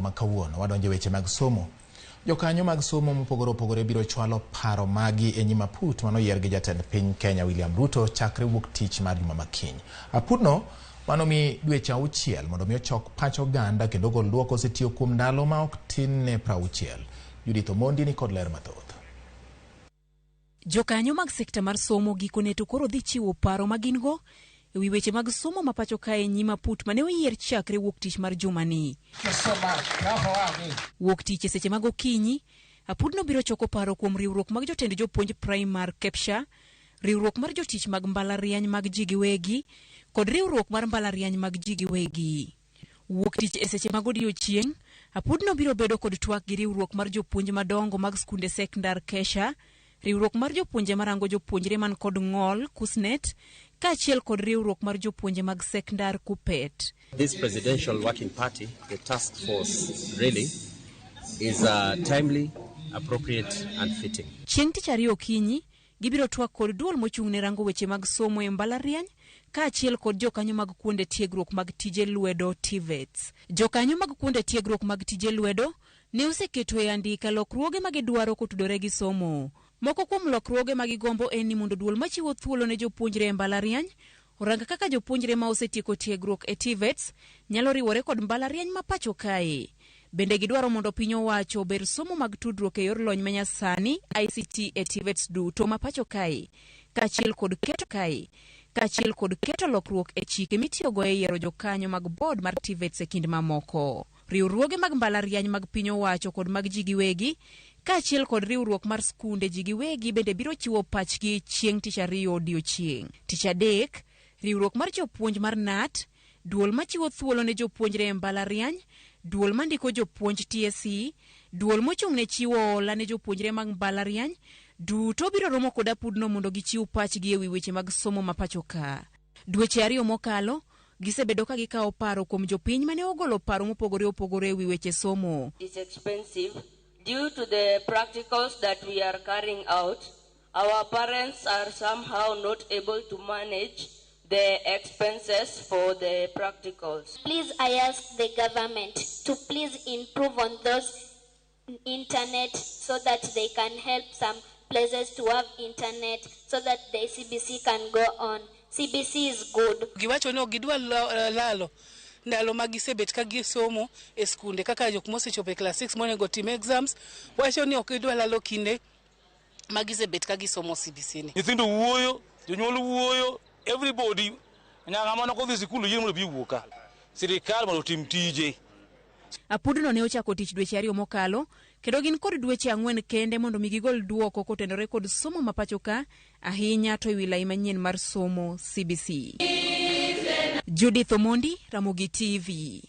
ma kawuono. Wadonjo e weche mag somo. Jokanyo mag somo mopogore opogore biro chwalo paro magi e nyim aput manoyier gi jatend piny Kenya William Ruto chakre wuok tich mar juma makiny. Aputno manomi dweche 6 mondo mi ochok pach oganda kendo ogol duoko osetiyo kuom ndalo ma ok tin ne 60. Judith Omondi ni kod ler mathoth. Jokanyo mag sekta mar somo gikone to koro dhi chiwo paro ma gin go e wi weche mag somo ma pacho kae nyim aput mane oyier chakre wuok tich mar jumani. Wuok tich e seche mag okinyi, aputno biro choko paro kuom riwruok mag jotend jopuonj Primar Kepsha, riwruok mar jotich mag mbalariany mag ji giwegi, kod riwruok mar mbalariany mag ji giwegi. Wuok tich e seche mag odiechieng', apudno biro bedo kod twak gi riwruok mar jopuonj madongo mag skunde sekndar Kesha, riwruok mar jopuonje marango jopuonjre man kod ng'ol Kusnet, kaachiel kod riwruok mar jopuonje mag sekndar Kupet. This presidential working party, the task force, really, is timely, appropriate and fitting. Chieng' tich ariyo okinyi, gibiro twak kod duol mochung' ne rango weche mag somo e mbalariany kaachiel kod jokanyo mag kuonde tiegruok mag tije lwedo TVETs. Jokanyo mag kuonde tiegruok mag tije lwedo ne oseketo e andika lokruoge ma gidwaro kotudore gi somo. Moko kuom lokruoge ma gigombo en ni mondo duol machiwo thuolo ne jopuonjre e mbalariany orang kaka jopuonjre ma osetieko tiegruok e TVETs nyalo riwore kod mbalariany ma pacho kae. Bende gidwaro mondo piny owacho ober somo mag tudruok e yor lony manyasani ICT e TVETs duto ma pacho kae, kaachiel kod keto kae, kaachiel kod keto lokruok e chike mitiyogo e yiero jokanyo mag board mar TVETs e kind mamoko. Riwruoge mag mbalariany mag piny owacho kod mag ji giwegi, kaachiel kod riwruok mar skunde ji giwegi bende biro chiwo pachgi chieng' tich ariyo odiochieng'. Tich adek, riwruok mar jopuonj mar KNUT, duol machiwo thuolo ne jopuonjre e mbalariany, duol mandiko jopuonj TSC, duol mochung' ne chiwo hola ne jopuonjre mag mbalariany, duto biro romo kod apudno mondo gichiw pachgi ewi weche mag somo ma pacho ka. Dweche 2 mokalo, gisebedo ka gikawo paro kuom jopiny mane ogolo paro mopogore opogore ewi weche somo. It's expensive due to the practicals that we are carrying out. Our parents are somehow not able to manage the expenses for the practicals. Please, I ask the government to please improve on those internet so that they can help some places to have internet so that the CBC can go on. CBC is good. Giwacho ni ok gidwa lalo ndalo ma gisebet ka gisomo e skunde kaka jok mosechopo e class 6 monego tim exams, wacho ni ok gidwa lalo kinde ma gisebet ka gisomo CBC ni. Nyithindo wuoyo, jonyuol wuoyo, everybody nyaka mana kodhi sikul yie mondo bi wuo ka. Sirikal mondo otim tije. Apudno ne ochako tich dweche 2 mokalo, kendo gin kod dweche 4 kende mondo mi gigol duoko kotenore kod somo ma pacho ka, ahinya to ewi lai manyien mar somo CBC. Judith Omondi, Ramogi TV.